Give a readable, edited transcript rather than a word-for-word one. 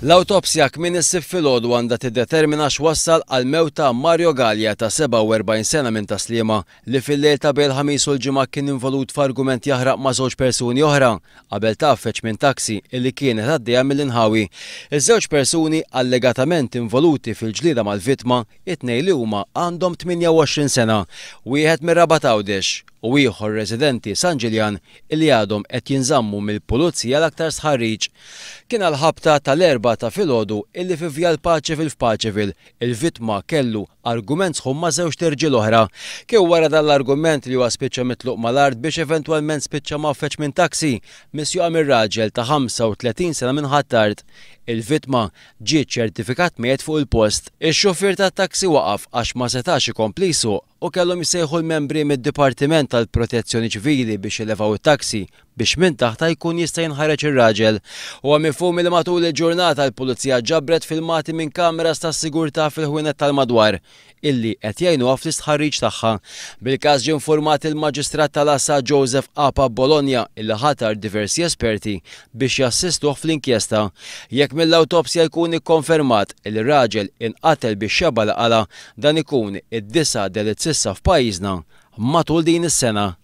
L-awtopsja kmieni s-Sibt filgħodu għandha tiddetermina x'wassal għall-mewt ta' Mario Galea ta' 47 sena minn Tas-Sliema li fil-lejl ta' bejn il-Ħamis u l-Ġimgħa kien involut f'argument jaħraq ma' żewġ persuni oħra qabel tgħaffeġ minn taxi li kienet għaddejja mill-inħawi. Iż-żewġ persuni allegatament involuti fil-ġlieda mal-vittma, it-tnejn li huma għandhom 28 sena, wieħed mir-Rabat Għawdex u ieħor residenti San Ġiljan illi għadhom qed jinżammu mill-Pulizija għal aktar stħarriġ. Kien għall-ħabta tal-Erbgħa ta' filgħodu illi fi Vjal Paċeville f'Paċeville, il-vittma kellu argument sħun ma' żewġt irġiel oħra. Kien wara dan l-argument li huwa spiċċa mitluq mal-art biex eventwalment spiċċa mgħaffeġ minn taxi misjuqa minn raġel ta' 35 sena minn Ħ'Attard. Il-vittma ġie ċċertifikat mejjet fuq il-post. Ix-xufier tat-taxi waqaf għax ma setax ikompli jsuq u kellhom jissejħu l-membri mid-Dipartiment tal-Protezzjoni Ċivili biex jilevaw it-taxi biex minn taħtha jkun jista' jinħareġ ir-raġel. Huwa mifhum li matul il-ġurnata l-Pulizija ġabret filmati minn kameras tas-sigurtà fil-ħwienet tal-madwar illi qed jgħinuha fl-istħarriġ tagħha. Bil-każ ġie infurmat il-Maġistrat tal-Għassa Joseph Apap Bologna illi ħatar diversi esperti biex jassistuh fl-inkjesta. Jekk mill-awtopsja jkun ikkonfermat li r-raġel inqatel bix-xebgħa li qala', Dan ikun id-disa' delitt s'issa f'pajjiżna matul din is-sena.